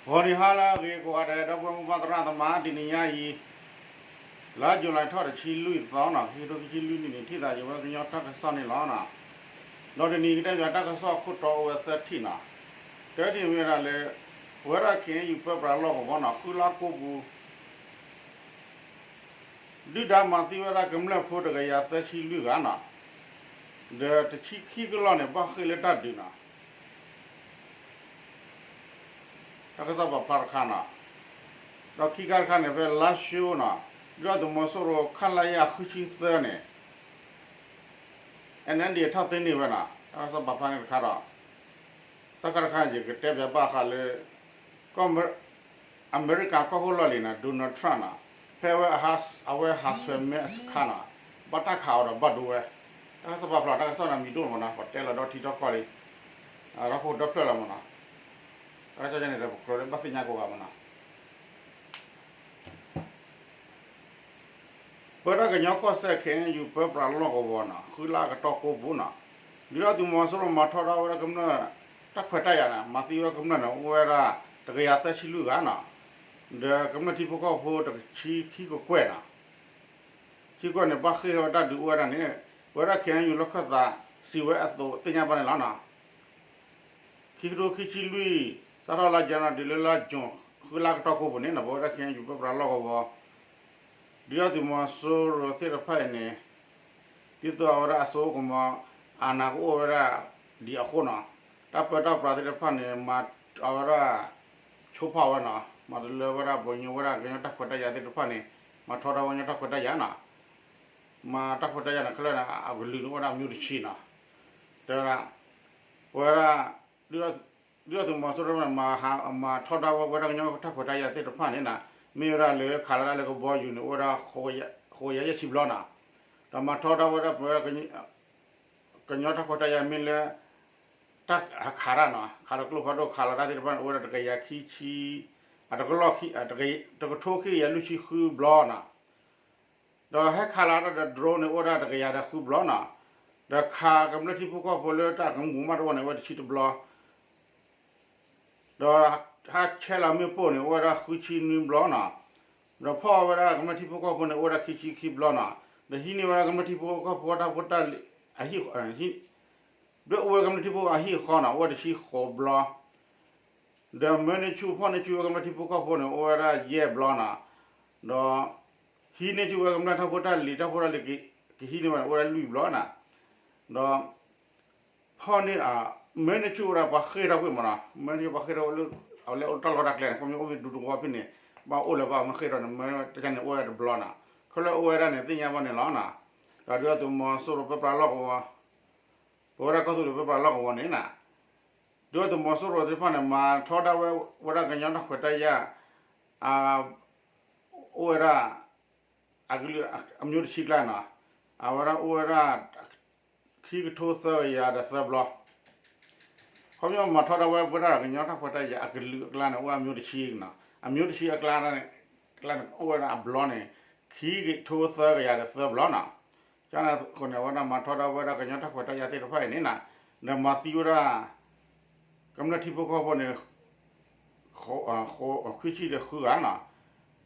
ဂီၤနံၤဟါလၢအဂ့ၤကိးဂၤဒဲး ဒီပုၢ်ဝဲၢ်မိၢ်ပၢ်သရၣ်သမါ တနံၤညါအံၤ လါယူၤလံထီၣ်တဆံလွံၢ်သီနီၤ ခံကထိခံဆံလွံၢ်နံၣ်န့ၣ် ထံၣ်သးယဝဲကညီတၢ်ကစီၣ်န့ၣ်လီၤနီၤ. ဒီးတနံၤကတဲဘၣ်တၢ်ကစီၣ်ခိၣ်တီအိၣ်ဝဲသၢထံၣ်နီၤ. တထံၣ်မ့ၢ်ဝဲဒၣ်လၢ ပဝဲဒၣ် ခ့ၣ်အဲၣ်ယူၣ် ပၢပြးလီၢ်ကဝီၤနီၤ ဃုလါကိးပူၤ ဒုၣ်ဒါမၤသံဝဲဒၣ်ကမျၢၢ်ဖိတကယၤသၢဆံလွံၢ်ဂၤနီၤ, ဒီးတဆံခံကလီၢ်န့ၣ် ဘၣ်ဃ့ၢ်လၢတၢ်ဒုးနီၤ. တၢ်ကစီၣ်ပာ်ဖျါတခါနီၤ, ဒီးခံခါတခါန့ၣ် ဖဲလါၡိနီၤ, ဒုၣ်ဒါသုးမီၤစိရိၤ ခလရ ဃုဆံသၢန့ၣ် NNDA ထီၣ်သ့န့ၢ်ဝဲနီၤ, တၢ်ကစီၣ်ပာ်ဖျါန့ၣ်တခါဒီး တၢ်ခါတခါန့ၣ် ယကတဲပၠးဘၣ်ဃးလၢ ကီၢ် အမဲရကၤကီၢ်ခိၣ်လီၢ်လံၤနီၤ Donald Trump နီၤ, ဖဲဝဲ အဝဲဟးဆှဲးမဲးအခါနီၤ, ဘၣ်တၢ်ခးအီၤဒီးဘၣ်ဒိဝဲ, တၢ်ကစီၣ်ပာ်ဖျါ တၢ်ကစီၣ်န့ၣ်မံၤဒိၣ်မးနီၤ, ပှၤတဲလီၤဒီထံထီၣ်ကီၢ်လံ, ဒီခိၣ်ဒီဖျၢၣ်လီၤမးနီၤ, တၢ်ကစီၣ်န့ၣ် ပကြၢးလၢဘၣ်သ့ၣ်ညါကိးဂၤမးနီၤ. ပဝဲဒၣ်ကညီကီၢ်စဲၣ် ခ့ၣ်အဲၣ်ယူၣ် ပၢပြးလီၢ်ကဝီၤနီၤ ဃုလါကတီၢ်ကိးပူၤနီၤ, ဒုၣ်ဒါသုးမီၤစိရိၤမၤထီဒါဝဲဒၣ်ကမျၢၢ် တၢ်ခွဲးတၢ်ယာ်န့ၣ် မၤသံဝဲကမျၢၢ်န့ၣ် အိၣ်ဝဲဒၣ် တကယၤသၢဆံလွံၢ်ဂၤနီၤ, ဒီးကမျၢၢ်ထံဖိကီၢ်ဖိတဆံခံကကွဲၢ်နီၤ, ခံကကွဲၢ်န့ၣ် ဘၣ်ဃ့ၢ်ထီၣ်ဝဲတၢ်ဒုးအိၣ်ဝဲဒၣ်န့ၣ် ပဝဲဒၣ် ခ့ၣ်အဲၣ်ယူၣ် လီၢ်ခၢၣ်သးစံးဝဲအသိးသ့ၣ်ညါဘၣ်န့ၣ်လီၤနီၤ. ခံကထိခံဆံလွံၢ် စးထီၣ်လါယနူၤအါရံၤတုၤလၢလါကၠူၣ် ဃုလါကတီၢ်ကိးပူၤန့ၣ်နီၤ ပဝဲဒၣ် ခ့ၣ်အဲၣ်ယူၣ် ပၢပြးလီၢ်ကဝီၤ ဒုၣ်ဒါသုးမီၤစိရိၤသ့ၣ်တဖၣ်အံၤန့ၣ် ဒ်သိးအဝဲဒၣ်အစိကမီၤ အနၢ်ကအိၣ်ဝဲဒၣ်ဒံးအဃိနီၤ, တၢ်ပၢတၢ်ပြးသ့ၣ်တဖၣ်န့ၣ် မၤအဝဲဒၣ် ဆိဖးဝဲနီၤ, မၤတလၢဝဲဒၣ်ပှၤကညီဝဲဒၣ်ကညီတၢ်ခွဲးတၢ်ယာ်သ့ၣ်တဖၣ်န့ၣ် မၤထီဒါဝဲကညီတၢ်ခွဲးတၢ်ယာ်နီၤ, မၤတၢ်ခွဲးတၢ်ယာ်န့ၣ် ခဲလၢာ်န့ၣ် အကလုာ်န့ၣ်အိၣ်ဝဲဒၣ်အမျိုးတဆံနီၤ, တဲဝဲဒၣ် ပဝဲဒၣ် ဒုၣ်ဒါသုးမီၤစိရိၤမး မၤထီဒါဝဲဝဲဒၣ်ကညီတၢ်ခွဲးတၢ်ယာ်သ့ၣ်တဖၣ်န့ၣ်နီၤ, မ့ၢ်ဝဲဒၣ်လၢခးလီၤဒၣ်လၢကဘီယူၤန့ၣ် အိၣ်ဝဲဒၣ် ဃိးကယၤယဲၢ်ဆံဘျီနီၤ, ဒီးမၤထီဒါဝဲဒၣ်ပဝဲဒၣ် ကညီတၢ်ခွဲးတၢ်ယာ်မ့ၢ်လၢ တၢ်ခးတၢ်နီၤ, ခးလီၤကျိဖးဒိၣ် ခးလီၤတၢ်သ့ၣ်တဖၣ်န့ၣ် အိၣ်ဝဲဒၣ်တကယၤခံဆံ အတကလီၢ် တကထိခံကယၤလွံၢ်ဆံဃုဘျီနီၤ, ဒီးဟဲခးလီၤတၢ်ဒီး drone န့ၣ် အိၣ်ဝဲဒၣ်တကယၤဒီးဃုဘျီနီၤ, ဒီးခးကမျၢၢ်ထံဖိကီၢ်ဖိလၢတၢ်ကမူၤမးတအိၣ်န့ၣ် အိၣ်ဝဲဒၣ်တဆံတဘျီ ဒီးဟးဆဲးလီၤမ့ၣ်ပိၢ်န့ၣ် အိၣ်ဝဲဒၣ်ဃုဆံနွံဘျီနီၤ, ဒီးဖီၣ်ဝဲဒၣ်ကမျၢၢ်ထံဖိကီၢ်ဖိန့ၣ် အိၣ်ဝဲဒၣ်ခံဆံခံဘျီနီၤ, ဒီးဟံးန့ၢ်ဝဲဒၣ်ကမျၢၢ်ထံဖိကီၢ်ဖိတၢ်ဖိတၢ်လံၤ အဟံၣ် ဒွဲၣ်အူဝဲကမျၢၢ်ထံဖိအဟံၣ်အဃီနီၤ အိၣ်ဝဲဒၣ်တဆံဃိးဘျီ, ဒီးမၢန့ၢ်ဆူၣ်ဖီၣ်န့ၢ်ဆူၣ်ဝဲကမျၢၢ်ထံဖိကီၢ်ဖိန့ၣ် အိၣ်ဝဲဒၣ်ယဲၢ်ဘျီနီၤ, ဒီး ဟံးန့ၢ်ဆူၣ်ဝဲကမျၢၢ်တၢ်ဖိတၢ်လံၤ တၢ်ဖိတၢ်လံၤ ကဟံးန့ၢ်ဝဲန့ၣ် အိၣ်ဝဲဒၣ်လွံၢ်ဘျီနီၤ, ဒီး ဖီၣ်န့ၢ် မၢန့ၢ်ဆူၣ်ဝဲဒၣ်ပှၤဃ့ၢ်ထီၣ်ကွံာ်မးနီၤ, မၢန့ၢ်ဆူၣ်ပှၤဃ့ၢ်ထီၣ်ဝဲလၢ အဝဲလၢအိၣ်တၢ်လီၢ်တၢ်ကျဲန့ၣ် ခီဖျိအိၣ်ဖဲဒူသဝီဖဲန့ၣ် ဘၣ်အိၣ်လၢၤဘၣ်မၢဃ့ၢ်ထီၣ်န့ၣ် မၢတၢ်န့ၣ်အိၣ်ဝဲဒၣ်တဘျီနီၤ, ခဲလၢာ်အိၣ်ဝဲဒၣ်န့ၣ် သ့ၣ်ညါဘၣ်န့ၣ်လီၤနီၤ, ဒီးဒုၣ်ဒါသုးမီၤစိရိၤပၢပြးလီၢ်ကဝီၤ ပဝဲဒၣ်ကီၢ်သူလ့ၤပၢပြးလီၢ်ကဝီၤန့ၣ်နီၤ, ဒုၣ်ဒါသုးမီၤစိရိၤသ့ၣ်တဖၣ်န့ၣ် မၤထီဒါဝဲ ဝဲဒၣ်ကညီတၢ်ခွဲးတၢ်ယာ် အ အိၣ်ဝဲဒၣ် အကလုာ် အမျိုးတဆံကျါနီၤ, အဝဲဒၣ်အိၣ်ဝဲဒၣ် ခံကထိသၢကယၤဒီးသၢဘျီ, ခီဖျိမၤထီဒါဝဲပဝဲဒၣ်ကညီတၢ်ခွဲးတၢ်ယာ်အကလုာ်အကျါန့ၣ် အိၣ်ဝဲအမျိုးတဆံနီၤ, အမျိုးတဆံအကျါန့ၣ် အိၣ်ဝဲဒၣ်အဘျီန့ၣ် ခံကထိသၢကယၤဒီးသၢဘျီနီၤ, ကန့ၣ်အဃိန့ၣ် အဝဲဒၣ်မၤထီဒါဝဲဒၣ်ကညီတၢ်ခွဲးတၢ်ယာ်သ့ၣ်တဖၣ်အံၤန့ၣ်နီၤ, ဒီးမၤသံဝဲဒၣ် ကမျၢၢ်ထံဖိကီၢ်ဖိန့ၣ် ခွံဆံဒီးဃုဂၤနီၤ, ခွံဆံဃုဂၤန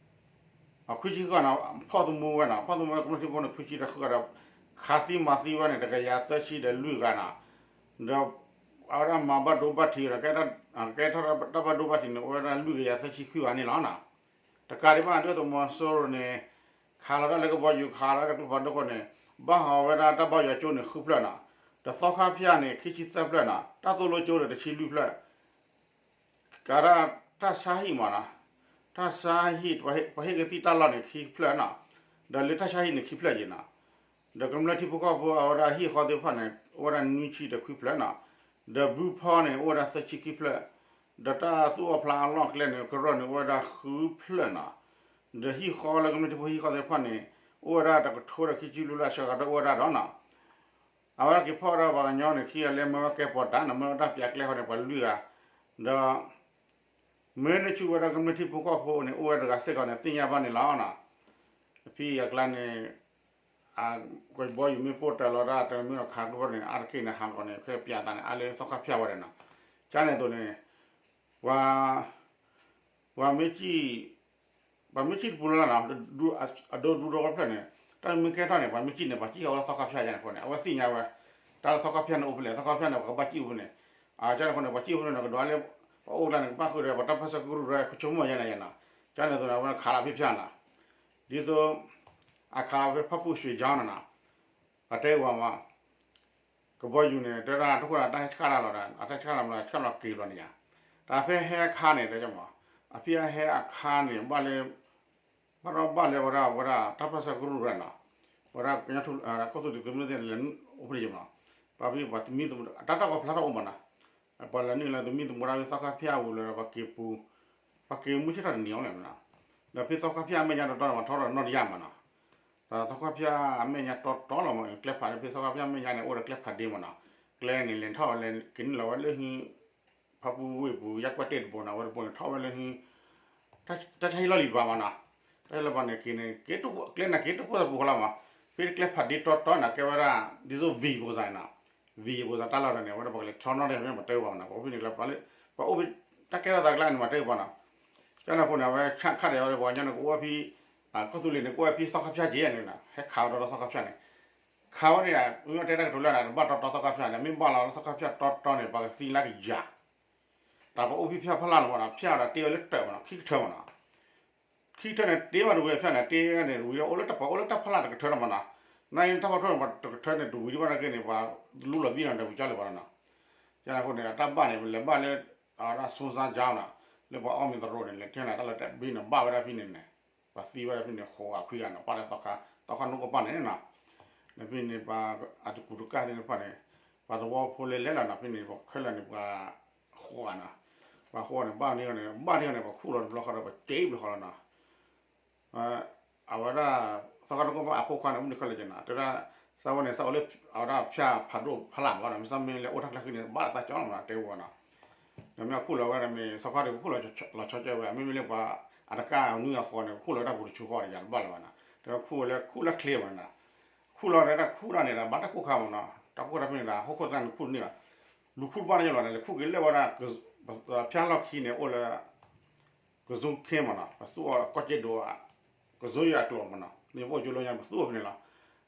ီၤ, ဖီၣ်သမူဝဲနီၤ, ဖီၣ်သမူဝဲကမျၢၢ်ထံဖိန့ၣ် ခွံဆံဒီးဃုဂၤဒီး ခးသံမၤသံဝဲန့ၣ် တကယၤသၢဆံဒီးလွံၢ်ဂၤနီၤ, ဒီး အဝဲဒၣ်မၤဘၣ်ဒိဘၣ်ထံးဒီး ကဲထီၣ်တၢ်ဘၣ်ဒိဘၣ်ထံးန့ၣ် အိၣ်ဝဲဒၣ်လွံၢ်ကယၤသၢဆံခွံဂၤန့ၣ်လီၤနီၤ, တကးဒံးဘၣ် ဒုၣ်ဒါသုးမီၤစိရိၤန့ၣ် ခးလီၤတၢ်လၢကဘီယူၤ ခးလီၤတၢ်လၢကျိဖးဒိၣ်အဃိန့ၣ် ဘၣ်ဟးဂီၤဝဲဒၣ်တၢ်ဘၣ်ယွၤကၠိန့ၣ် ဃုဖျၢၣ်နီၤ, ဒီးသီခါဖၠၣ်န့ၣ် ခံဆံသၢဖျၢၣ်နီၤ, တၢ်သိၣ်လိကၠိဒီးတဆံလွံၢ်ဖျၢၣ် ကးဒၣ်တၢ်ဆါဟံၣ်မးနီၤ, တၢ်ဆါဟံၣ် ပှၤဟ့ၣ်ကသံၣ်တၢ်လီၢ်န့ၣ် ခံဖျၢၣ်နီၤ, ဒီးလၢတၢ်ဆါဟံၣ်န့ၣ် ခံဖျၢၣ်ယံၤနီၤ, ဒီးကမျၢၢ်ထံဖိကီၢ်ဖိအဝဲဒၣ်ဟံၣ်ဃီသ့ၣ်တဖၣ်န့ၣ် အိၣ်ဝဲဒၣ်နွံဆံဒီးခွံဖျၢၣ်နီၤ, ဒီးဘုဖီန့ၣ် အိၣ်ဝဲဒၣ်သၢဆံခံဖျၢၣ်, ဒီးတၢ်သူၣ်အီၣ်ဖျးအလီၢ်အကျဲန့ၣ် ကရၢၢ်န့ၣ် အိၣ်ဝဲဒၣ်ဃုဖျၢၣ်နီၤ, ဒီးဟံၣ်ဃီလၢကမျၢၢ်ထံဖိဟံၣ်ဃီသ့ၣ်တဖၣ်န့ၣ် အိၣ်ဝဲဒၣ်တကထိဒီးခံဆံလွံၢ်လၢအစှၤကတၢၢ်အိၣ်ဝဲဒၣ်ဒီးနီၤ အဝဲဒၣ်က့ၤဖီၣ်ဝဲဒၣ်ပှၤကညီန့ၣ် ခံဂၤလၢမၢဝဲကဲပီၤတၢ်န့ၣ် မၢဝဲတၢ်ပၠးကျဲဃီန့ၣ် ပှၤလွံၢ်ဂၤ, ဒီး မၢန့ၢ်ဆူၣ်ဝဲဒၣ်ကမျၢၢ်ထံဖိကီၢ်ဖိန့ၣ် အိၣ်ဝဲတဂၤစ့ၢ်ကီးန့ၣ် သ့ၣ်ညါဘၣ်န့ၣ်လီၤ. အဖံအကျါန့ၣ် ကဘီယူၤမ့ၣ်ပိၢ်တၢၤလီၤတၢ်တမ့ၢ်ဒီးခးကျိဖးဒိၣ်န့ၣ် အါတက့ၢ်န့ၣ် ဟးဂီၤန့ၣ် ခဲပၠးသးန့ၣ် အါလၢသီခါဖၠၣ်ဝဲဒၣ်နီၤ, ကန့ၣ်အသိးန့ၣ် ပှၤ ပှၤမ့ၢ်စံၣ် ပှၤမ့ၢ်စံၣ်တပူၤလၢ်လၢ်နီၤ, အဒိဒူဒီဖျၢၣ်န့ၣ် တၢ်မ့ၢ်ကဲထီၣ်န့ၣ် ပှၤမ့ၢ်စံၣ်န့ၣ် ပှၤစံၣ်ဃီဝဲလၢသီခါဖၠၣ်ယါန့ၣ်အဃိန့ၣ် အဝဲသ့ၣ်ညါဝဲ တၢ်လၢသီခါဖၠၣ်န့ၣ်အိၣ်ဖဲလဲၣ်, သီခါဖၠၣ်န့ၣ် ပှၤကဘၣ်စံၣ်အိၣ်ဖဲန့ၣ်, အကန့ၣ်အဃိန့ၣ် ပှၤစံၣ်အိၣ်ဖဲန့ၣ် ကဒွးလၢ ပှၤအိၣ်ကျါန့ၣ် ကဘၣ်ဃုာ်ဒီး ပှၤတၢ်ပၢၢ်ဆၢကရူၢ်ရဲ ကဆိကမိၣ်ယါန့ၣ်ယါနီၤ, ကန့ၣ်အသိးန့ၣ် အဝဲခးလီၤဖဲဖၠၣ်နီၤ, ဒ်သိး အခးလီၤဖဲဖၣ်ပူၣ်ရွှ့ၣ်ကၠီန့ၣ်နီၤ, ပတဲဝဲမး ကဘီယူၤန့ၣ် တဲဒၣ်တခိၣ်ဒီးတၢ်ဟဲဆှၣ်တၢ်လီၤဒီး အတၢ်ဆှၣ်တၢ်မၤဆှၣ်လီၤက့ၤဘျီန့ၣ်ယါ, တၢ်ဖဲဟဲအခါန့ၣ် တဲမး, အဖံအဟဲအခါန့ၣ် ဘၣ်လၢ ဘၣ်ဒီးဘၣ်လၢဝဲဒၣ် ဝဲဒၣ်တၢ်ပၢၢ်ဆၢကရူၢ်ရၢနီၤ, ဝဲဒၣ်ကညီထူ ကီၢ်သူလ့ၤသုးမုၢ်သ့ၣ်လဲၤအိၣ်ဖဲန့ၣ်မး, ပှၤဖံပှၤသမံသမိး အတၢ်တီၢ်ကီၢ်ဖျါထီၣ်အိၣ်မးနီၤ, ပှၤလဲၤနုာ်လီၤသမံသမိးတၢ်ဖဲသီခါဖၠၣ်အပူၤလၢပှၤက့ၤပူၤ, ပှၤက့ၤမုၢ်ဆ့ၣ်ထီၣ်တနံၤအီၤလဲၣ်မးနီၤ, ဒီးဖဲသီခါဖၠၣ်အမဲာ်ညါတီတီန့ၣ် ပှၤထီထီၣ်နီၢ်တယၢ်မးနီၤ, ဒီးသီခါဖၠၣ်အမဲာ်ညါတီတီလီၤမး ကျဲဖးဒ့ ဖဲသီခါဖၠၣ်အမဲာ်ညါန့ၣ် အိၣ်ဒီးကျဲဖးဒ့မးနီၤ, ကျဲန့ၣ် လဲၤထီၣ်ဝဲလဲၤက့ၤနုာ်လီၤဝဲလၢဟံး ဖၣ်ပူၣ်ဝ့ၢ်ပူၤ ယါကွၢ်တ့ၢ်တဘိနီၤ, အဝဲတဘိန့ၣ် ထီၣ်ဝဲလၢဟံး တၢ်ဆါဟံၣ်လီၢ်လံၤတပၤမးနီၤ, တၢ်ဟံၣ်လီၢ်ဘၣ်န့ၣ် က့ၤန့ၣ် က့ၤတ ကျဲန့ၣ်က့ၤတဖိသၣ်ပူၤဃီလီၤမး, ဖဲကျဲဖးဒ့တီတီန့ၣ် ကဲဝဲဒၣ် ဒ်သိးဝံၤပူၤစၢ်န့ၣ်နီၤ, ဝံၤပူၤစၢ်တၢ်လီၢ်ဒီးန့ၣ် အဝဲဒၣ်ပှၤကလဲၤထီနီၣ်တယၢ်မ့ၢ်ပှၤတဲဝဲမးနီၤ, ပှၤအိၣ်ဖဲန့ၣ်ကျါ ပှၤလၢ ပှၤအိၣ်ဖဲ တၢ်ကဲထီၣ်သးကျါန့ၣ် ပှၤတဲဝဲမးနီၤ, ကန့ၣ်အဃိန့ၣ် အဝဲဆၣ်ခါဒီး အဝဲပှၤကညီန့ၣ် ကအိၣ်ဝဲဖဲ ကီၢ်သူလ့ၤန့ၣ် ကအိၣ်ဝဲဖဲသီခါဖၠၣ်က့ၤယဲၢ်န့ၣ်နီၤ, ဟဲခးဝဲဒီးသီခါဖၠၣ်န့ၣ်, ခးဝဲန့ၣ် မ့ၢ်တဲတၢ်ကတိၤလၢန့ၣ် တဘၣ်တီတီသီခါဖၠၣ်န့ၣ် မ့ၢ်ဘၣ်လီၤလၢသီခါဖၠၣ်တီတီန့ၣ် ပှၤကသံလၢကယၤ တၢ်ပှၤအိၣ်ဖဲဖၠၣ်ဖီလာ်လီၤမးနီၤ, ဖၠၣ်ဒီးတ့ဝဲလၢတၢးမးနီၤ, ခံကထၢမးနီၤ, ခံကထၢန့ၣ် တ့ဘၣ်တဝံၤဖၠၣ်န့ၣ် တ့န့ၣ် တဝံၤဒီးအိၣ်လၢတၢ်ပှၤအိၣ်လၢတၢ်ဖီလာ်တကထၢလီၤမးနီၤ, နာ်က့တၢ်ဖီထိၣ်န့ၣ် ပှၤတကထၢန့ၣ် တဝံၤဒံးဘၣ်နာ်က့န့ၣ် ပှၤလူလီၤဘံၣ်နီၤဒီးပကၠီလၢၤဘၣ်နီၤ, ကန့ၣ်အဃိန့ၣ် တၢ်ဘၣ်န့ၣ် လဲၤဘၣ်လၢ အဝဲဒၣ် ဆူစါကၠီနီၤ, လၢပှၤအီၣ်မ့ၤသရိာ်န့ၣ် လဲၤထၢန့ၣ် တၢ်လၢတဘ့ၣ်န့ၣ် ဘၣ်ဝဲဒၣ်ဖဲန့ၣ်န့ၣ်, ပှၤသံဝဲဒၣ်ဖဲန့ၣ် ဃိးဂၤခွံဂၤနီၤ, ပၣ်လၢသီခါ, သီခါန့ၣ်ကဘၣ်န့ၣ်နီၤ, ဒီးဖဲန့ၣ် ပှၤအတကူးတကၢ်သ့ၣ်တဖၣ်န့ၣ် ပှၤသဝီဖိလဲၤလဲၤလီၤနီၤ, ဖဲန့ၣ် ပှၤခဲလၢာ်န့ၣ် ပှၤဃိးဂၤနီၤ, ပှၤဃိးဂၤန့ၣ် ဘၣ်န့ၢ်န့ၣ် ဘၣ်န့ၢ်န့ၣ် ပှၤခူၣ်လီၤတဘျီဃီဒီး ပှၤစဲဘျီဃီလီၤနီၤ အဝဲဒၣ် သီခါတကပၤအဖိခွါန့ၣ် အိၣ်မူန့ၣ်ခဲလၢာ်က့ၤနီၤ, တဲဒၣ် သးဝဲန့ၣ် သးအိၣ်လၢ အဝဲဒၣ်ဖၠၣ်ဖးဒိၣ်ဖီလာ်မးနီၤ, မ့ၢ်သးမ့ၢ်လဲၤအိၣ်တၢ်ကျါဃုန့ၣ် ဘၣ်သးကၠီလီၤမးနီၤ တဲဝဲနီၤ, ဒီးမ့ၢ်ခူၣ်လီၤဝဲဒၣ်မ့ၢ် သီခါတကခူၣ်လီၤလီၤဆီကၠီဝဲ မ့မ့ၢ်လၢပှၤအတကၢ်နွံဂၤဃိးန့ၣ် ခူၣ်လီၤဝဲဒၣ်ပူၤတဆူဃီဒီးယၤတဘၣ်လၢၤဘၣ်နီၤ, တဲဝဲခူၣ်ဝဲလၢခူၣ်လၢချ့မးနီၤ, ခူၣ်လီၤဝဲဒၣ်ခူၣ်ဒၣ်န့ၣ်ဒီး ဘၣ်တၢ်ကိၢ်ခါမးနီၤ, တၢ်ကိၢ်တၢ်ဖဲန့ၣ်ဒီး ဟီၣ်ခိၣ်သၣ်န့ၣ်ခူၣ်တန့ၢ်ဘၣ်, လူၤခူၣ်တဘၣ်န့ၣ်လီၤန့ၣ် လဲၤခူၣ်က့ၤလၢဝဲဒၣ် ဖၠၣ်လီၢ်ခံန့ၣ် အိၣ်လၢ ကဇူခ့မးနီၤ, ပသူအီၤကီၢ်က့ဒိး ကဇူယွၤအကျိာ်မးနီၤ, န့ၣ်ပအိၣ်ကၠိလၢညါ ပသူအီၤဖဲန့ၣ်လီၤ,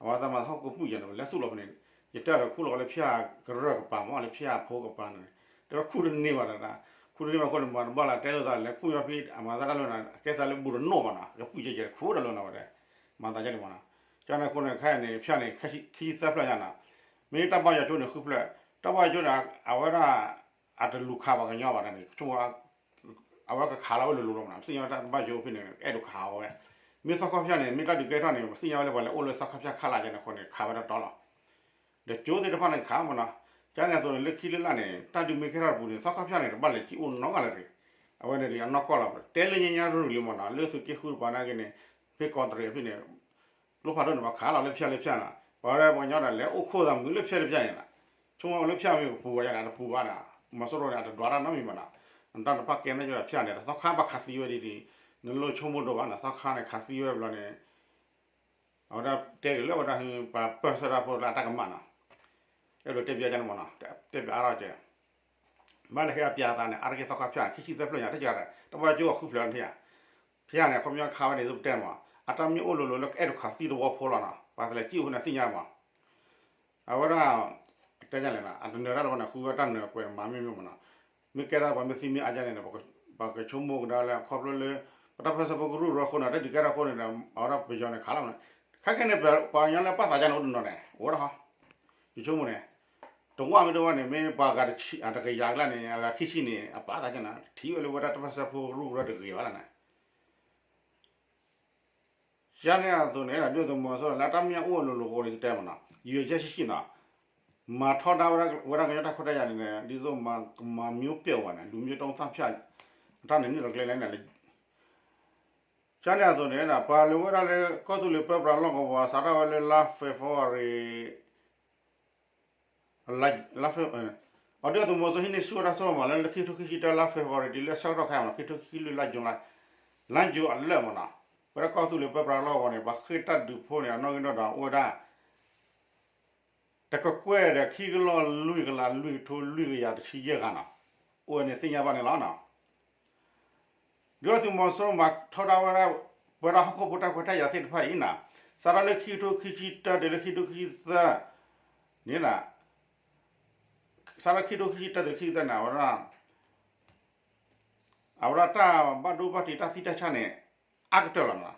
အဝဲသးမၤဟီၣ်ခိၣ်ပူၣ်ယဲၢ်န့ၣ် ပလဲၤသူၣ်လီၤဖဲန့ၣ်, ယတဲဒီးခူၣ်လီၤလၢဖၠၣ်ကရၢၢ်ကပၤမး လၢဖၠၣ်ဖိကပၤန့ၣ်, တဲဝဲခူၣ်တန့ၢ်ဘၣ်ဒီး, ခူၣ်တန့ၢ်ဘၣ်အဃိန့ၣ် မၤတဘၣ်လၢတဲလိာ်သးလဲၤခူၣ်ညီဖဲ အမၤသးတၢ်လၢန့ၣ် အကဲသးလၢဘူးတနိၣ်မးနီၤ, ကပူၣ်ကဲကဲခူၣ်တၢ်လၢန့ၣ်ဝဲဒၣ်, မၤသးကဲန့ၣ်မးနီၤ, ကန့ၣ်အဃိန့ၣ် ခဲအံၤန့ၣ် ဖၠၣ်န့ၣ် ခံဆံသၢဖျၢၣ်ညါနီၤ, မ့ၢ်တၢ်ဘါယွၤကၠိန့ၣ် ဃုဖျၢၣ်, တၢ်ဘါယွၤကၠိန့ၣ် အဝဲဒၣ် အတလူၤခးပှၤကညီဘၣ်န့ၣ် ဆိကမိၣ် အဝဲကခးလီၤဝဲလိၤလိၤမးနီၤ, ပသ့ၣ်ညါဝဲတၢ်ဘါယွၤအိၣ်ဖဲန့ၣ် အဲၣ်ဒိးခးအီၤဝဲ, မ့ၢ်သီခါဖၠၣ်န့ၣ် မ့ၢ်တၢ်ဒုးကဲထီၣ်န့ၣ် ပသ့ၣ်ညါဝဲလၢပှၤလဲၤအိၣ်လၢသီခါဖၠၣ်ခးလၢ်ယဲၢ်န့ၣ်အဃိန့ၣ် ခးဝဲတတီလီၤ, ဒီးကၠိသ့ၣ်တဖၣ်န့ၣ်ခးမးနီၤ, ကန့ၣ်အသိးန့ၣ် လၢခံလၢလာ်န့ၣ် တၢ်ဒုးမ့ၢ်ကဲထီၣ်တပူၤန့ၣ် သီခါဖၠၣ်န့ၣ် တဘၣ်လဲၤကံၣ်အိၣ်နီတဂၤလၢၤတဂ့ၤ, အဝဲန့ၣ်ဒီးအနီၢ်ကီၢ်လီၤ, တဲလၢညါညါရူၢ်လံမးနီၤ, လၢသုးက့ဃုတပၤနာ်က့န့ၣ် ဖဲကီးတရံးဖဲန့ၣ် ကျိဖးဒိၣ်န့ၣ် ပှၤခးလီၤလၢဖၠၣ်လၢဖၠၣ်နီၤ, ပှၤဝဲဒၣ်ပှၤကညီဒီး လဲၤအိၣ်ခိၣ်သးမုာ်လၢဖၠၣ်လၢဖၠၣ်န့ၣ်နီၤ, ဆိကမိၣ်လၢဖၠၣ်မ့ၢ်ကပူၤဝဲယါန့ၣ် အတပူၤဘၣ်နီၤ, မီၤစိရိၤန့ၣ် အတဒွးတၢ်နီတမံၤဘၣ်နီၤ, တၢ်တဖၣ်ကဲန့ၣ်ကဒီးဖၠၣ်န့ၣ် သီခါဘၣ်ခးသံဝဲဒ်န့ၣ်, နလိၣ်ဆိကမိၣ်ဒိၣ်ဘၣ်နီၤ, သီခါန့ၣ် ခးသံဝဲဘျီန့ၣ် အဝဲဒၣ်တဲက့ၤလၢအဝဲဒၣ် ပှၤပၢၢ်ဆၢတၢ်ဖိလၢအတၢ်ကမၣ်နီၤ, အဲၣ်ဒိးတဲပျးကန့ၣ်မးနီၤ, တဲပျးအါထီၣ်ကဲ ဘၣ်လၢဟဲအပျးသးန့ၣ် အါတက့ၢ်သီခါဖၠၣ် ခံဆံသၢဖျၢၣ်ညါ တကဲဒီး တဘၣ်ကၠိအီၤဃုဖျၢၣ်န့ၣ်ဧါ, ဖဲန့ၣ် အခီပညီတခါဝဲန့ၣ် သုပတဲမး အတၢ်မ့ၢ်အိၣ်လိၤလိၤလၢ ကအဲၣ်ဒိးခးသံသဝီဖိလီၤနီၤ ပှၤတလဲၤကံၣ်အိၣ်ဖဲန့ၣ်သ့ၣ်ညါမး, အဝဲဒၣ် တဲညါလဲၣ်နီၤ အတနၢၤတၢ်လၢၤဘၣ်န့ၣ် ဃုဝဲတၢ်နၢၤကွဲးမးမ့ၢ်မ့ၢ်မးနီၤ, မ့ၢ်ကဲထီၣ်ပှၤမ့ၢ်သံမ့ၢ်အါယါန့ၣ် ပကဆိကမိၣ်ကဒါလၢအခီဖျိလၢ ပတၢ်ပၢၢ်ဆၢဖိကရူၢ်ရၢဃိန့ၣ် တၢ်ဒုးကဲထီၣ်အဃိန့ၣ်ဒီး အဝဲဒၣ်ပယီၤန့ၣ်ခးလီၤမး, ခဲကဲန့ၣ် ပှၤကညီလၢပၢ်သးယါန့ၣ်အိၣ်တနီၤန့ၣ် အိၣ်ဝဲဒၣ်ဟီ ယဆိကမိၣ်န့ၣ် တဝၣ်မ့ၢ်တဝၣ်န့ၣ် မ့ၢ်ပှၤဂၤတကယၤကျါန့ၣ် အဂၤခံဆံန့ၣ် အပၢ်သးယါန့ၣ် ထံၣ်ဝဲလၢဝဲဒၣ်တၢ်ပၢၢ်ဆၢဖိကရူၢ်ရၢတဂ့ၤဘၣ်လၢန့ၣ် ကန့ၣ်အသိးန့ၣ် ဒုၣ်ဒါသုးမီၤစိရိၤလၢတၢ်မ့ၢ်အိၣ်လိၤလိၤအဃိန့ၣ် ယတဲမးနီၤ ယွၤယဲၢ်ဆံဆံနီၤ မၤထီဒါဝဲဒၣ်ကညီတၢ်ခွဲးတၢ်ယာ်န့ၣ် ဒ်သိးမၤမံပျဲၢ်ဝဲန့ၣ် လူမျိုးတုံးသတ်ဖြတ် တၢ်န့ၣ်နုာ်လီၤကျဲလဲၣ်န့ၣ် ကန့ၣ်အသိးန့ၣ် ပှၤလဲၤဝဲဒၣ်လၢကီၢ်သူလ့ၤပၢပြးလီၢ်ကဝီၤ စးထီၣ်ဝဲလၢလါ February လါ အဒုၣ်ဒါသုးမီၤစိရိၤဟံးန့ၢ်ဆူၣ်ဝဲဒၣ်စိမးလၢခံထိခံဆံတၢလါ February တုၤလၢဆၢကတီၢ်ခဲအံၤမး ခံထိခံဆံလွံၢ်လါ June လါ June အလၢာ်မးနီၤ ဝဲဒၣ်ကီၢ်သူလ့ၤပၢပြးလီၢ်ကဝီၤန့ၣ် ပှၤဃ့ၢ်တၢ်ဒုးဖိန့ၣ် အနီၣ်ဂံၢ်နီၣ်ဒွးအိၣ်ဝဲဒၣ် တကကွဲၢ်ဒီးခံကလီၢ်လွံၢ်ကလးလွံၢ်ကထိလွံၢ်ကယၤတဆံယဲၢ်ဂၤနီၤ အိၣ်ဝဲန့ၣ်သ့ၣ်ညါဘၣ်န့ၣ်လီၤနီၤ. ဒုၣ်ဒါသုးမီၤစိရိၤမၤထီဒါဝဲဒၣ် ပဝဲဒၣ်ဟီၣ်ခိၣ်ဖိတၢ်ခွဲးတၢ်ယာ်သ့ၣ်တဖၣ်အံၤန့ၣ်, စးထီၣ်လၢခံကထိခံဆံတၢ တုၤလၢခံကထိခံဆံသၢန့ၣ်, စးထီၣ်ခံကထိခံဆံတၢ တုၤလၢခံကထိခံဆံသၢန့ၣ် အဝဲဒၣ် အဝဲဒၣ်တၢ်ဘၣ်ဒိဘၣ်ထံးတၢ်သံတၢ်ဆါန့ၣ် အါကတၢၢ်လီၤနီၤ.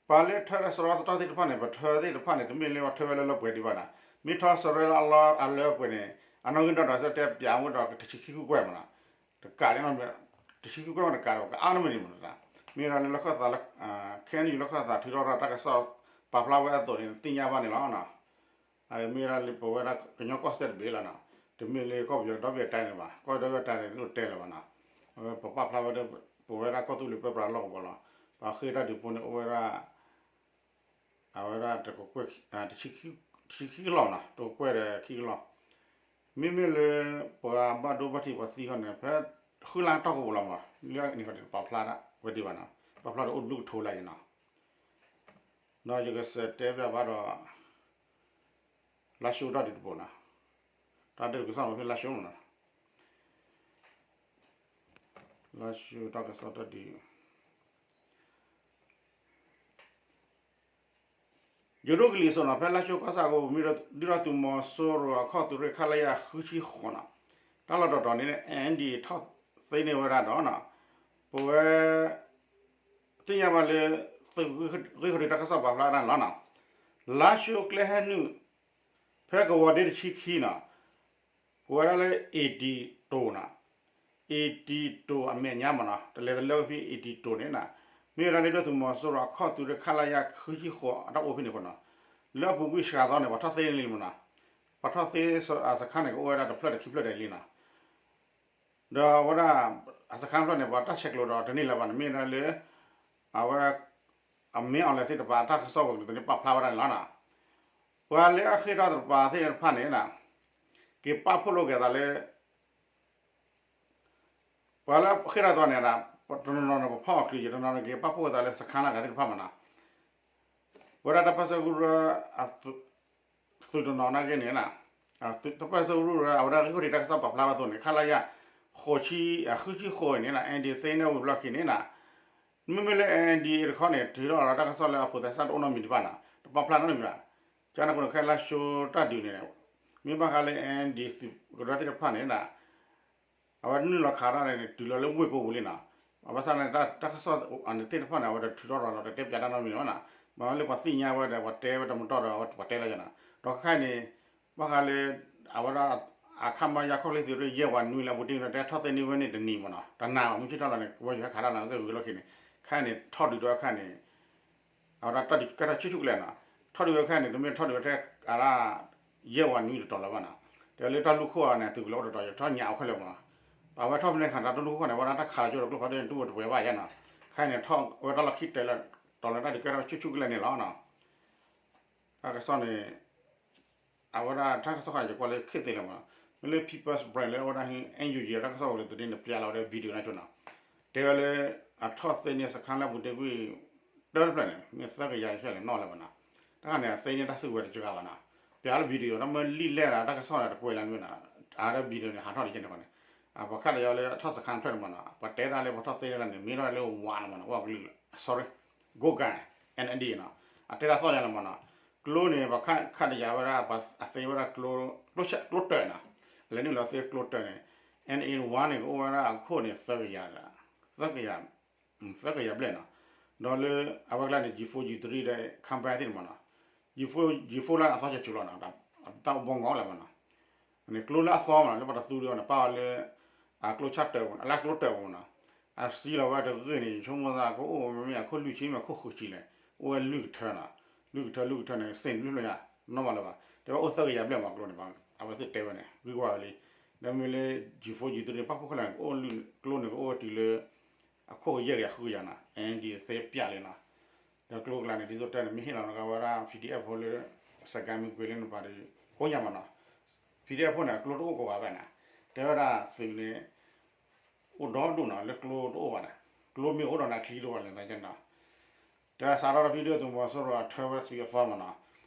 ပှၤလၢထၢစရီစတီသ့ၣ်တဖၣ်န့ၣ် ပထၢသ့ၣ်တဖၣ်န့ၣ် တမ့ၢ်လၢပှၤထၢဝဲလၢလၢပှဲၤဒံးဘၣ်နီၤ. မ့ၢ်ထီစရီလၢအလၢအပှဲၤန့ၣ် အနီၣ်ဂံၢ်ဒီးဒီးစဲတဲပၠးဝဲဒီးတဆံခံခိၣ်ကွဲၢ်မနီၤ. တကးဒ်, တဆံခံခိၣ်ကွဲၢ်မနီၤ တကးဒီး ကအါန့ၢ်မနုၤမနီၤ. မ့ၢ်ဒၣ်လၢလီၢ်ခၢၣ်သးလၢ ခဲအံၤလီၢ်ခၢၣ်သးထုးထီၣ်တၢ်ကစီၣ်ပာ်ဖျါဝဲအသိးန့ၣ် သ့ၣ်ညါဘၣ်န့ၣ်လီၤ. မ့ၢ်ဝဲဒၣ်လၢပဝဲဒၣ်ကညီကီၢ်စဲၣ်တဘ့ၣ်လီၤနီၤ. တမ့ၢ်လၢကီၢ်ပယီၤဒီဘ့ၣ်အတၢ်န့ၣ်ဘၣ်, ကီၢ်ဒီဘ့ၣ်အတၢ်န့ၣ် တလိၣ်တဲလၢၤဘၣ်နီၤ. အဝဲပပာ်ဖျါဝဲဒၣ် ပဝဲဒၣ်ကီၢ်သူလ့ၤပၢပြးလီၢ်ကဝီၤလီၤ. ပှၤဃ့တၢ်ဒုးဖိန့ၣ် အိၣ်ဝဲဒၣ် အဝဲဒၣ်တကကွဲၢ် တဆံခံကလီၢ်နီၤ, တကကွဲၢ်ဒီးခံကလီၢ်. မ့မ့ၢ်လၢ ပှၤဘၣ်ဒိဘၣ်ထံးပှၤသံခီန့ၣ် ဖဲဃုလါတီၢ်ကဝီၤလီၤမး, လၢန့ၣ်ခီတပာ်ဖျါဝဲဒံးဘၣ်နီၤ, ပာ်ဖျါဒီးအိၣ်ဘျုးကထိလၢအံၤနီၤ. ဒီးယကစးတဲပၠးဘၣ်ဒီး လါၡိတၢ်ဒုးတဘိနီၤ, တၢ်ဒုးကစီၣ်မ့ၢ်ဖဲလါၡိမနီၤ, လါၡိတၢ်ကစီၣ်တၢ်ဒုး ယိၤဒိၣ်ကလံၤစိးနီၤ, ဖဲလါၡိကီၢ်ဆၣ်အဃိ ပမ့ၢ်ဒုၣ်ဒါသုးမီၤစိရိၤအခီၣ်သုးရ့ၣ် ခလရ ဃုဆံဃိးနီၤ, တၢ်လီၢ်တတီၤန့ၣ် အၣ်အၣ်ဒီးထီၣ်သ့န့ၢ်ဝဲဒၣ်ဒီးနီၤ, ပဝဲ သ့ၣ်ညါဘၣ်လၢ သုးဂ့ၢ်ခီၣ်ထံးတၢ်ကစီၣ်ပာ်ဖျါဒၣ်န့ၣ်လီၤနီၤ, လါၡိကျဲဟဲနုာ် ဖဲကဝီၤဒ့တဆံခံနီၤ, ပဝဲဒၣ်လၢ အ့ၣ်တံတိၤနီၤ, အ့ၣ်တံတိၤအမဲာ်ညါမနီၤ, တလဲၤတလၢကဖံး အ့ၣ်တံတိၤန့ၣ်နီၤ, မ့ၢ်ဝဲဒၣ်လၢဒုၣ်ဒါသုးမီၤစိရိၤအခီၣ်သုးရ့ၣ် ခလရ ဃုဆံဃိးအတၢ်အိၣ်ဖဲန့ၣ်အဃိနီၤ, လၢအပူၤကွံာ်စှၤသီန့ၣ် ပှၤထီၣ်သ့န့ၢ်လံမနီၤ, ပှၤထီၣ်သ့စခါန့ၣ် ကအိၣ်ဝဲဒၣ်တဖျၢၣ်တခံဖျၢၣ်ဒၣ်လံနီၤ. ဒီးအဝဲဒၣ် အစခါဖျၢၣ်န့ၣ် ပှၤတၢ်ဆဲးကျိးဒီးတန့ၢ်လၢၤဘၣ်န့ၣ် မ့ၢ်ဒၣ်လၢ အဝဲ အမ့ၢ်အီၤလဲၤသ့ၣ်တဖၣ် တၢ်ကစီၣ်ဝဲၤကျိၤသန့ၣ် ပာ်ဖျါဝဲဒၣ်န့ၣ်လီၤနီၤ. ပှၤလၢအဃ့ၢ်ထီၣ်တပၤသ့ၣ်တဖၣ်န့ၣ် က့ၤပာ်ဖှိၣ်လိာ်က့ၤသးလၢ ပှၤလၢအဃ့ၢ်ထီၣ်တပၤန့ၣ် တနီၤနီၤန့ၣ် ပဖီၣ်အီၤချံးယံၤ တနီၤနီၤက့ၤပာ်ဖှိၣ်က့ၤသးလၢစခါနာ်က့သ့ၣ်တဖၣ်မနီၤ. ပဝဲဒၣ်တၢ်ပၢၢ်ဆၢကရူၢ် သုးတနီၤနာ်က့န့ၣ် တၢ်ပၢၢ်ဆၢကရူၢ် အဝဲဒၣ်ဂ့ၢ်ခီၣ်ထံးတၢ်ကစီၣ်ပာ်ဖျါဝဲအသိးန့ၣ် ခလရ ဃုဆံဃိးန့ၣ် အၣ်အၣ်ဒီသ့န့ၢ်ဝံၤဘျီအခံန့ၣ် မ့မ့ၢ်လၢ အၣ်အၣ်ဒီတခီန့ၣ် ထုးထီၣ်လီၤတၢ်ကစီၣ်လၢအဖိးသဲစးတအိၣ်နီတမံၤတဖၣ်နီၤ တပာ်ဖျါနီတမံၤဘၣ်. ကန့ၣ်အဃိန့ၣ် ခဲလၢာ်ဆူတၢ်ဒုးန့ၣ် မ့ၢ်ဘၣ်ဃးလၢ အၣ်အၣ်ဒီ သုးကရၢသ့ၣ်တဖၣ်န့ၣ် အဝဲနုာ်လီၤခးတၢ်န့ၣ် တုၤလီၤလၢဝ့ၢ်ကိပူၤလံနီၤ. ဘၣ်ဆၣ်န့ၣ် တၢ်ကစီၣ်အန့ၣ်သ့ၣ်တဖၣ်န့ၣ် အဝဲတထုးထီၣ်လီၤဒီးတတဲပၠးတၢ်နီတမံၤဘၣ်နီၤ. မ့ၢ်လၢပှၤသ့ၣ်ညါဝဲဒီး ပှၤတဲဝဲတမတီၢ်ဒီး ပှၤတဲလီၤယၤနီၤ. ဒီးခဲခါအံၤန့ၣ် ဘၣ်ဃးလၢ အဝဲဒၣ် အခမရ ခီၣ်ချ့သုးရ့ၣ် ယဲၢ်ဝးနွံလၢအပူၤတ့ၢ်န့ၣ် တဲထီၣ်သ့န့ၢ်ဝဲန့ၣ်တနံၤမနီၤ တနၤဘၣ် မုၢ်ဆ့ၣ်ထီၣ်လီၤန့ၣ် ကဝီၤယဟဲခးတၢ်နီၤ ကဂ့ၤလီၢ်ခံန့ၣ် ခဲအံၤန့ၣ် ထီၣ်ဒုးဒီးခဲအံၤန့ၣ် အဝဲဒၣ်တၢ်ဒုးကဲထီၣ်ဆူၣ်ဆူၣ်ကလဲာ်နီၤ. ထီၣ်ဒုးဝဲခဲအံၤန့ၣ် တမ့ၢ်ထီၣ်ဒုးဝဲထဲအဒၣ် ယဲၢ်ဝးနွံတတီၤလၢၤဘၣ်နီၤ. တဲလၢတၢ်လူၢ်ခိၣ်အီၤန့ၣ် သုးကလၢအိၣ်တတီၤ ယထီၣ်ညၣ်အီၤခဲလၢာ်မနီၤ. ပာ်ဝဲထီၣ်ဖဲန့ၣ်ခါ တၢ်လူၢ်ခိၣ်န့ၣ် ဝဲဒၣ်တၢ်ခးလီၤကၠိဒီးကျိဖးဒိၣ်န့ၣ် တူၢ်ဝဲတပှဲၤဘၣ်ယဲနီၤ. ခဲအံၤန့ၣ် ထီၣ်ဝဲတၢ်လီၢ်ခံတဲာ်လၢ တီၤလၢတၢ်ဒုးကဲထီၣ်ဆူၣ်ဆူၣ်ကလဲာ်န့ၣ်လီၤ. တၢ်ကစီၣ်န့ၣ် အဝဲဒၣ်တၢ်ကစီၣ်ခါန့ၣ် ယကွၢ်လၢခ့သ့လီၤမနီၤ. မ့ၢ်လၢ People's Spring လၢအဝဲဒၣ် အၣ်အၣ်ယူၣ်ယူၣ် တၢ်ကစီၣ်ဝဲၤကျိၤသန့ၣ် ပျးလီၤဝဲဒၣ် video န့ၣ်ဆိနီၤ. တဲဝဲလၢ အထီၣ်သ့န့ၢ်စခါလၢအပူၤတ့ၢ်ကွံာ် တၢတဖျၢၣ်န့ၣ် မ့ၢ်သၢကယၤယဲၢ်လဲၣ်နီၣ်လၢၤမနီၤ. တၢ်ခါန့ၣ် အသ့န့ၢ်တၢ်စုကဝဲၤတစှၤဘၣ်နီၤ. ပျးလၢ video တၢ်မ့ၢ်လံာ်လဲၢ်ဒီးတၢ်ကစီၣ်န့ၣ် တကွဲးလၢၤန့ၣ်နီၤ. အဝဲဒၣ် video န့ၣ် ဟးထီၣ်ဒ်ကဲန့ၣ်ဃီန့ၣ် ပှၤခါတယၤလၢအထီၣ်စခါဖျၢၣ်န့ၣ်မနီၤ ပှၤတဲဒၣ်လၢပှၤထီၣ်သ့ဒၣ်န့ၣ် မ့ၢ်ထီၣ်လၢဝးန့ၣ်မနီၤ ဝးကလုာ် sorry ကိးကၤ အၣ်အၣ်ဒီ နီၤ အတဲဒၣ်သီၣ်ယါလၢမနီၤ ကျိန့ၣ် ပှၤခါတယၤဝဲဒၣ် အသ့ဝဲဒၣ်ကျိ ကျိတၢၢ်နီၤ လဲၤနုာ်လီၤသ့ကျိတၢၢ်န့ၣ် အၣ်အၣ်ဝါန့ၣ် ကအိၣ်ဝဲဒၣ်အခိၣ်န့ၣ် သၢကယၤ သၢကယၤ သၢကယၤဘျဲၣ်နီၤ ဒီးလၢအဝဲကျါန့ၣ် G four G three ဒီး combine သ့ၣ်န့ၣ်မနီၤ G four G four လၢအသီကၠူၤလီၤနီၤ တၢ်အိၣ်ဘီမုၢ်လၢမနီၤ န့ၣ်ကျိလၢအသီမနီၤ လၢပှၤတသူဒီးန့ၣ် ပာ်ဝဲလၢ အကျိဆၣ်တၢၢ်ပူၤ အလၢကျိတၢၢ်ပူၤနီၤ အစံလီၤဝဲတဂ့ၢ်န့ၣ် ယဆိကမိၣ်သးကအိၣ်မ့ၢ်အခိၣ်လွံၢ်ဆံမ့ၢ်အခိၣ်ဃုဆံလဲၣ် အိၣ်ဝဲလွံၢ်ကထၢနီၤ လွံၢ်ကထၢ လွံၢ်ကထၢန့ၣ် သ့ၣ်လွံၢ်ဖျၢၣ်ညါ နီၣ်ဘၣ်လၢၤဘၣ် တဲဝဲအိၣ်သၢကယၤဘျဲၣ်မးကျိန့ၣ် အဝဲသ့ၣ်တဲဝဲန့ၣ် ဂံၢ်ဝါဝဲလံ ဒီးမ့ၢ်လၢ G four G three န့ၣ် ပာ်ဖှိၣ်ခဲလၢာ်န့ၣ် ကအိၣ်လွံၢ်ကျိန့ၣ် ကအိၣ်ဝဲတုၤလၢ အခိၣ်ကယဲၢ်ကယၤဃုကယၤနီၤ အၣ်အၣ်ဒီသ့ပျးလံနီၤ ဒီးကျိကျါန့ၣ် ဒ်သိးတဲန့ၣ် မ့ၢ်ဟ့ၣ်လီၤနကဝဲဒၣ် PDF ဖိလၢ စကဲမုၢ်ကွံာ်လၢနပၤဒီး ကိးညါမနီၤ PDF ဖိန့ၣ် အကျိတအိၣ်ကိးဂၤဘၣ်န့ၣ် တဲဝဲဒၣ်သုးန့ၣ် အိၣ်ဒီဒူၣ်နီၤ လၢကျိတအိၣ်ဘၣ်န့ၣ် ကျိမ့ၢ်အိၣ်ဒီးန့ၣ် အချံတအိၣ်ဘၣ်လဲၣ်သးကနီၤ တဲဝဲစးထီၣ်ဒီး ဖံဒိၣ်သုးမီၤစိရိၤ အထၢဝဲသုးအသီမနီၤ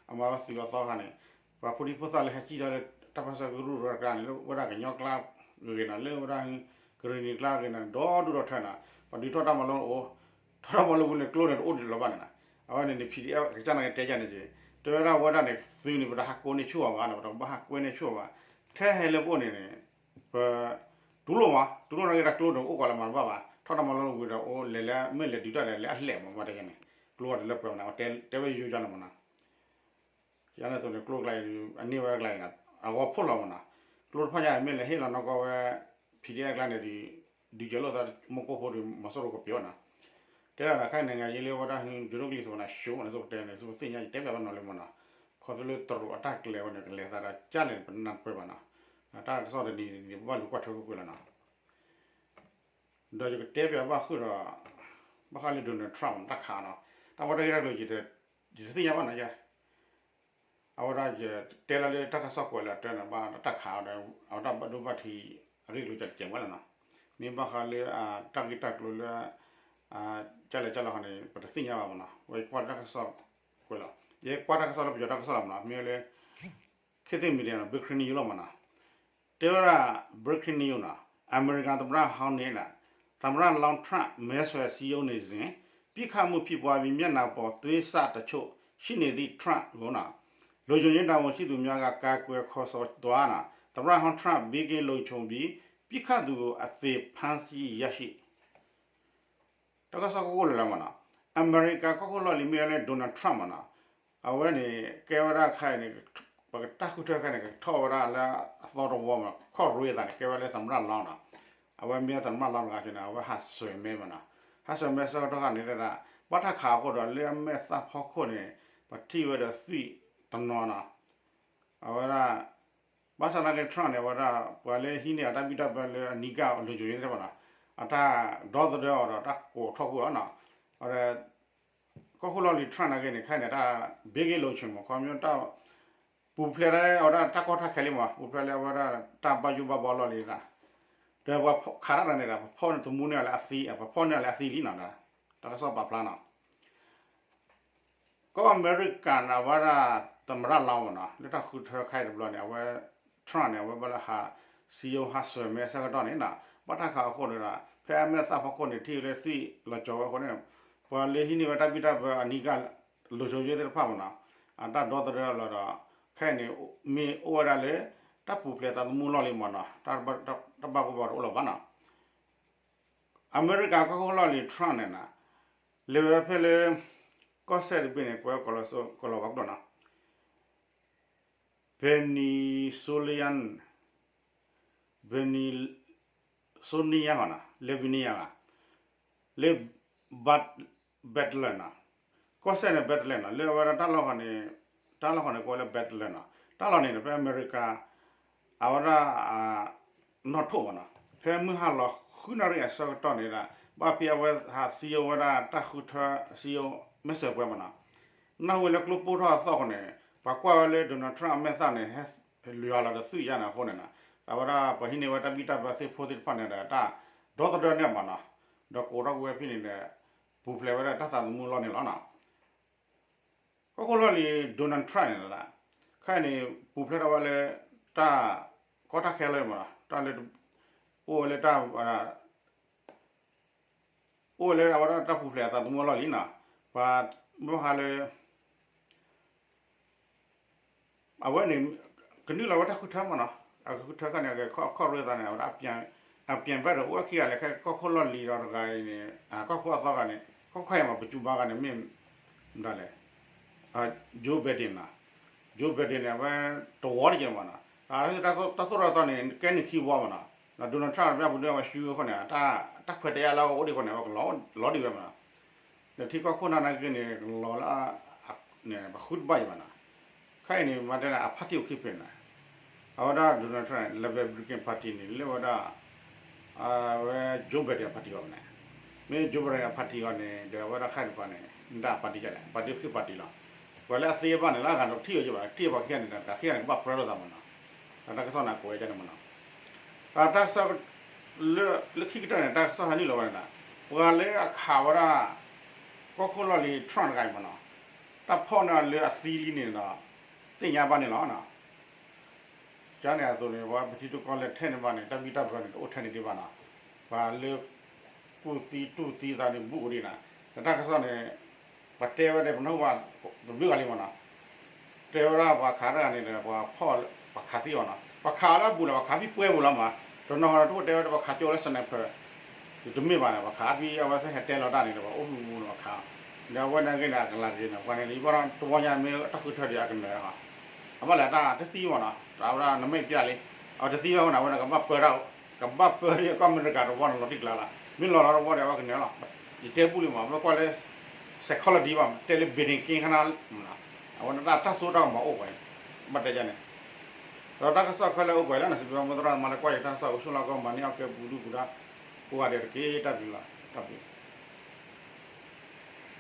အမၤဝဲသုးအသီခါန့ၣ် ပှၤဖိဒံဖိသၣ်လၢဟဲစံၣ်ထီၣ်လၢ တၢ်ပၢၢ်ဆၢကရူၢ်ရၢတကျါန့ၣ် လၢဝဲဒၣ်ကညီကျါဂ့ၤနီၤ လၢဝဲဒၣ် ကရံၣ်နံၤကျါဂ့ၤန့ၣ် ဒီဒူၣ်ဒီထၢနီၤ, ပှၤဒုးထီၣ်တၢ်မၤလိန့ၣ်အိၣ်, ထီၣ်တၢ်မၤလိဝံၤန့ၣ် ကျိန့ၣ်တအိၣ်ဒံးလၢၤဘၣ်န့ၣ်နီၤ, အဝဲန့ၣ်န့ၣ် PDF ကစၢ်နာ်က့တဲယၤန့ၣ်က့ၤ, တဲဝဲဒၣ်ဝဲဒၣ်န့ၣ် သုန့ၣ် ပတဟးကိးန့ၢ်ဆူၣ်အီၤဘၣ်နီၤ, ပတဘၣ်ဟးကွဲန့ၢ်ဆူၣ်အီၤဘၣ်, ထဲဟဲလၢပအိၣ်န့ၣ်န့ၣ် ပ တူၢ်လိာ်မး, တူၢ်လိာ်နာ်က့ၤတၢ်ကျိန့ၣ် အိၣ်ကီးလၢမၤတဘၣ်ဘၣ်, ထီၣ်တၢ်မၤလိဝံၤဒီးအိၣ်လဲၤလၢ မ့ၢ်လဲၤဒုးတၢ်လဲၤလၢအလဲၣ်မး မ့ၢ်တဲန့ၣ်, ကျိအီၤတလၢပှဲၤမးန့ၣ် တဲဝဲယိယိန့ၣ်မးနီၤ ယန့ၣ်အသိးန့ၣ် ကျိကျါအံၤ အန့ၢ်ဝဲကျါအံၤနီၤ အဂီၤဖှိၣ်လီၤမးနီၤ, ကျိတဖၣ်ညါမ့ၢ်လဲၤဟ့ၣ်လီၤနီၢ်ကီၢ်ဝဲ PDF အကျါန့ၣ်ဒီး ဒုးကဲလိာ်သးမူခိၣ်ဖိဒီး မီၤစိရိၤကပၠီနီၤ, တဲဒၣ်တခါန့ၣ် ငါယ့လၢဝဲဒၣ်ဟူ ယိၤဒိၣ်ကလံၤ သုးမနၤ show န့ၣ် သုပတဲန့ၣ် သုပသ့ၣ်ညါ ယတဲပၠးဘၣ်နီၤလံမးနီၤ, ခီဖျိလၢတရူးအတၢ်ကျဲၤဝဲန့ၣ် ကလဲၤသးဒီးကၠၢ်လဲၣ်န့ၣ် ပနၢ်ပၢၢ်ဘၣ်နီၤ, တၢ်ကစီၣ်တနံၤန့ၣ် ပဘၣ်လူၤကွၢ်ထွဲကွ့ၢ်ကွ့ၢ်လီၤနီၤ ဒီးယကတဲပၠးဘၣ်ဃုာ်ဒီး ဘၣ်ဃးလၢ Donald Trump တၢ်ခးနီၤ, တၢ်ဝဲတၢ်ဂ့ၢ်တၢ်ကျိၤ ယတသ့ၣ်ညါဘၣ်နီၤ, အဝဲဒၣ်ယတဲလီၤလၢတၢ်ကစီၣ်ကွဲးလၢအတၢ်န့ၣ် ဘၣ်တၢ်ခးအီၤဒီး အဝဲဒၣ်ဘၣ်ဒိဘၣ်ထံး အဂ့ၢ်ကျိၤတစဲးဝဲလီၤနီၤ, မ့ၢ်ဘၣ်ဃးလၢတၢ်ဂ့ၢ်တၢ်ကျိၤလၢ ကၢ်လဲၤကၢ်လီၤဃီန့ၣ် ပတသ့ၣ်ညါဘၣ်မးနီၤ, ဝဲကွၢ်တၢ်ကစီၣ်ကွဲးလီၤ, ယကွၢ်တၢ်ကစီၣ်လၢပယီၤတၢ်ကစီၣ်လီၤမးနီၤ, မ့ၢ်လၢ ခေတ်သစ်မီဒီယာနီၤ breaking news လီၤမးနီၤ, တဲဝဲဒၣ် breaking news နီၤ, အမေရိကန်သမ္မတဟောင်းနဲ့ သမ္မတလောင်း Trump မဲဆွယ်စည်းရုံးနေစဉ် ပစ်ခတ်မှုဖြစ်ပွားပြီး မျက်နှာပေါ်သွေးစတချို့ရှိနေသည့် Trump ကို လုံခြုံရေးတာဝန်ရှိသူများက ကာကွယ်ခေါ်ဆောင်သွား သမ္မတဟောင်း Trump ဘေးကင်းလုံခြုံပြီး ပစ်ခတ်သူကို အသေဖမ်းဆီးရရှိ တၢ်ကစီၣ်ကအိၣ်လၢာ်လၢမးနီၤ, အမဲရကၤကီၢ်ခိၣ်လီၢ်လံၤမ့ၢ်ဝဲလၢ Donald Trump မးနီၤ, အဝဲန့ၣ် ကဲဝဲဒၣ်ခါအံၤန့ၣ် ပကတၢ်ဃုထၢခဲန့ၣ် ကထီၣ်ဝဲဒၣ်လၢအသီတဝီမး ခီၣ်ရ့အသးန့ၣ် ကဲဝဲလၢသမ္မတလောင်းနီၤ, အဝဲမ့ၢ်သမ္မတလောင်းတဂၤန့ၣ် အဝဲဟးစွဲမဲမးနီၤ, ဟးစွဲမဲဆၢကတီၢ်ခါန့ၣ် ဘၣ်တၢ်ခးအဃိဒီး လၢအမဲာ်သၣ်ဖီခိၣ်န့ၣ် ပထံၣ်ဝဲဒီးသွံၣ်တနီၤနီၤ, အဝဲဒၣ် ဘၣ်ဆၣ်သနာ်က့ Trump န့ၣ် အဝဲဒၣ် ပှၤလၢဟံးန့ၢ်အတၢ်ဘံၣ်တၢ်ဘၢလၢအနီၢ်ကစၢ် လုံခြုံရေး သ့ၣ်တဖၣ်နီၤ, အတၢ်ဒီသဒၢအီၤဒီးတၢ်ကိးထီၣ်ကွံာ်အီၤနီၤ, အဝဲ ကီၢ်ခိၣ်လီၢ်လံၤ Trump နာ်က့န့ၣ် ခဲအံၤန့ၣ် တၢ် breaking news မး ခီဖျိတၢ် ပူၤဖျဲးလၢအဝဲဒၣ်တၢ်ကီတၢ်ခဲလံမး ပူၤဖျဲးလၢအဝဲဒၣ်တၢ်ဘၣ်ယိၣ်ဘၣ်ဘီလီၢ်လံၤဒၣ်, ဒီးပှၤခးတၢ်တဂၤန့ၣ်ဒီး ပဖီၣ်န့ၢ်သမူန့ၢ်အီၤလၢအသံ ပဖီၣ်န့ၢ်အီၤလၢအသံလံနီၤ, တၢ်ကစီၣ်ပာ်ဖျါနီၤ ကီၢ်အမဲရကၤန့ၣ် အဝဲဒၣ် သမ္မတလောင်း မးနီၤ လၢတၢ်ဃုထၢခါအံၤတဘျီန့ၣ် အဝဲ Trump န့ၣ် အဝဲဘၣ်လၢဟး စည်းရုံး ဟးစွဲမဲဆၢကတီၢ်န့ၣ်နီၤ ဘၣ်တၢ်ခးအဃိန့ၣ်ဒီး ဖဲအမဲာ်သၣ်ဖီခိၣ်န့ၣ် ထံၣ်ဝဲလၢသွံၣ်လီၤကၠီၤဝဲအဃိန့ၣ် ပှၤလၢဟံးန့ၢ်ဝဲတၢ်ဘံၣ်တၢ်ဘၢအနီၢ်ကစၢ် လုံခြုံရေး သ့ၣ်တဖၣ်မးနီၤ အတၢ်ဒီသဒၢလီၤဒီး ခဲအံၤန့ၣ် မ့ၢ်အိၣ်ဝဲဒၣ်လၢ တၢ်ပူၤဖျဲးသးသမူလီၢ်လံၤမးနီၤ တၢ်ဘၣ်ယိၣ်ဘၣ်ဘီတအိၣ်လၢၤဘၣ်နီၤ အမဲရကၤကီၢ်ခိၣ်လီၢ်လံၤ Trump န့ၣ်နီၤ လဲၤဝဲဖဲလၢ ကီၢ်စဲၣ်တဘ့ၣ်န့ၣ် ကွဲကီးလီၤဝဲကဒီးနီၤ Venezuelan Venezuelan နီၤ လၢ Venezuela ဂၤ လၢ Bethlehem နီၤ ကီၢ်စဲၣ်န့ၣ် Bethlehem နီၤ လၢအဝဲဒၣ်တၢ်လီၢ်ဃီန့ၣ် တၢ်လီၢ်ဃီန့ၣ် ကိးဝဲလၢ Bethlehem နီၤ တၢ်လီၢ်န့ၣ် ဖဲအမဲရကၤ အဝဲဒၣ် နီၣ်ထိၣ်မးနီၤ ဖဲမုၢ်ဟါလီၤဃုနၣ်ရံၣ်အဆၢကတီၢ်န့ၣ်ဒီး ဘၣ်ဖဲအဝဲဟးစံယိဝဲဒၣ်တၢ်ဃုထၢ စံယိမဲာ်စဲးပှဲၤမးနီၤ နၢ်ဟူဝဲလၢကျိပိၢ်ထီၣ်အသီၣ်ဃီန့ၣ် ပှၤကွၢ်ဝဲလၢ Donald Trump အမဲာ်သၣ်န့ၣ် ဟဲလွံၢ်အလီၤဒီးသွံၣ်ယါန့ၣ်အဃိန့ၣ်နီၤ အဝဲဒၣ် ပှၤဟံးန့ၢ်ဝဲတၢ်ဘံၣ်တၢ်ဘၢသ့ၣ်ဖိသ့ၣ်တဖၣ်န့ၣ်ဒီး တၢ်ဒီသဒၢန့ၢ်မးနီၤ ဒီးကိးထီၣ်ကွံာ်ဝဲဖဲန့ၣ်ဒီး ပူၤဖျဲးဝဲဒၣ်တၢ်သးသမူလီၢ်န့ၣ်လီၤနီၤ ကီၢ်ခိၣ်လီၢ်လံၤ Donald Trump န့ၣ်လီၤ ခဲအံၤန့ၣ် ပူၤဖျဲးထီၣ်ဝဲလၢ တၢ်ကီတၢ်ခဲလၢမးနီၤ တၢ်လၢ အိၣ်ဝဲလၢတၢ် အိၣ်ဝဲလၢအဝဲဒၣ်တၢ်ပူၤဖျဲးအသးသမူအလီၢ်လံနီၤ ပှၤ မ့ၢ်ဟးလၢ အဝဲန့ၣ် ကနုာ်လီၤဝဲတၢ်ဃုထၢမးနီၤ အဃုထၢခါန့ၣ် ခီၣ်ရ့သးန့ၣ် အဝဲဒၣ် အပြဲးဘၣ်ဒီး အိၣ်ဝဲခံဂၤလဲၣ် ခဲကီၢ်ခိၣ်လီၢ်လံၤဒီးတဂၤအံၤန့ၣ် ကီၢ်ခိၣ်အသီဂၤန့ၣ် ကီၢ်ခိၣ်ခါအံၤမး ပစူၤဘါဂၤန့ၣ် မ့ၢ် မတၤလဲၣ် Joe Biden နီၤ Joe Biden န့ၣ် အဝဲတဝီတက့ၢ်မးနီၤ တၢ်သိၣ်တၢ်သီန့ၣ် ကဲန့ၣ်ခံဝီမးနီၤ ဒီး Donald Trump တဘျီပူၤန့ၣ် အဝဲဆူအဃိန့ၣ် တၢ်ခွဲးတၢ်ယာ်လၢအအိၣ်ဒံးအဃိန့ၣ် အဝဲကလီၤဒံးဝဲမးနီၤ ဒီးထံကီၢ်ခိၣ်နၢ်နာ်က့န့ၣ် ကလီၤလၢ ပှၤဃုတဘၣ်အံၤမးနီၤ ခဲအံၤန့ၣ် မ့ၢ်တဲန့ၣ် အ party အိၣ်ခံဖျၢၣ်န့ၣ် အဝဲဒၣ် Donald Trump န့ၣ် လၢ Republican Party န့ၣ် လၢဝဲဒၣ် အဝဲ Joe Biden အ party အီၤန့ၣ် မ့ၢ် Joe Biden အ party အီၤန့ၣ် ဒီးအဝဲဒၣ်ခဲအံၤတပၤန့ၣ် မ့ၢ်တၢ်အ party ဒ်လဲၣ် အ party အိၣ်ခံ party လီၤ ပှၤလၢအသ့ဘၣ်န့ၣ် လၢအဂၤဒီးထံၣ်အီၤယဘၣ် ထံၣ်ပှၤခံဂၤန့ၣ်ဒီး တၢ်ခံဂၤန့ၣ် ကဘၣ်ပြၢလိာ်သးမးနီၤ, ဒီးတၢ်ကစီၣ်န့ၣ် ကိးဝဲဒ်န့ၣ်မးနီၤ, တၢ်ကစီၣ် လၢခံကတၢၢ်န့ၣ် တၢ်ကစီၣ်ဟဲနုာ်လီၤဝဲန့ၣ်ဒီး ပှၤလၢအခးဝဲဒၣ် ကီၢ်ခိၣ်လီၢ်လံၤ Trump တဂၤအံၤမးနီၤ, တၢ်ဖီၣ်န့ၢ်အီၤလၢအသံလံန့ၣ်ဒီး သ့ၣ်ညါဘၣ်န့ၣ်လီၤ. ကန့ၣ်အသိးန့ၣ် ပှၤပထံပကီၢ်လဲၤထဲန့ၣ်ဘၣ်န့ၣ် တၢ်ဘံၣ်တၢ်ဘၢန့ၣ် တအိၣ်ထဲန့ၣ်ဒံးဘၣ်နီၤ. ပှၤလၢ ကူၣ်သံတူၢ်သံသးန့ၣ် ဘူးအိၣ်ဒံးနၤ, ဒီးတၢ်ကစီၣ်န့ၣ် ပှၤတဲဝဲဒၣ် ပနၢ်ဟူဘၣ် တဘျုးဂၤလံမ့ၢ်နီၤ, တဲဝဲဒၣ်ပှၤခးတဂၤန့ၣ်ဒီး ပှၤဖီၣ် ပှၤခးသံအီၤနီၤ, ပှၤခးအီၤလၢအဘူးလီၤ, ပှၤခးဖဲပှဲၤပူၤလီၤမး, တနီၤနီၤတအိၣ်တဲဝဲဒၣ် ပှၤခးကၠိလၢ sniper တမ့ၢ်ဘၣ်န့ၣ် ပှၤခးဖဲအဝဲသ့ၣ်ဟဲတဲလီၤတၢ်န့ၣ်ဒီး ပှၤအိၣ်မူမူန့ၣ်ပှၤခး, ဒီးအဝဲန့ၣ်ဂ့ၤန့ၣ် အကလၤက့ၤန့ၣ် ပှၤန့ၣ် ယဘၣ်ဒီးတဝီညါမ့ၢ်တၢ်ဃုထၢဒံးအကနၢၤဟီ, အဘၣ်လဲၣ်တၢ်တသံမ့ၢ်နီၤ, အဝဲဒၣ်နမ့ၢ်ပျၢ်လံ, အဝဲတသံဘၣ်မ့ၢ်နီၤ အဝဲန့ၣ်ကဘၣ်ပၢတၢ် ကဘၣ်ပၢဒံးအကီၢ်အမဲရကၤတဝီန့ၣ်လီၤတံၢ်ကျါလီၤ, မ့ၢ်လီၤလီၤတဝီဒီး အဝဲကနၢၤလီၤ, ယတဲပူလံမး မ့ၢ်ကွၢ်လၢ psychology ဘၣ် တဲလၢ building က့ခါနၤ, အဝဲဒၣ်တၢ်စိတၢ်ကမီၤအိၣ်ပှဲၤန့ၣ်, ဘၣ်တဲယၤန့ၣ်, ဒီးတၢ်ကစီၣ်ခဲလၢာ်အိၣ်ပှဲၤလၢနစံးဘျုးမိၢ်သရၣ်မၤလၢကွၢ်ယတၢ်ကစီၣ်အိၣ်ဆူၣ်လီၤကီၢ်မၤန့ၢ်အီၣ်ကဲပူၤဒုပူၤဒါ, ကိးဂၤဒဲးတက့ၢ် တၢ်ဘျုးလီၤ, တၢ်ဘျုး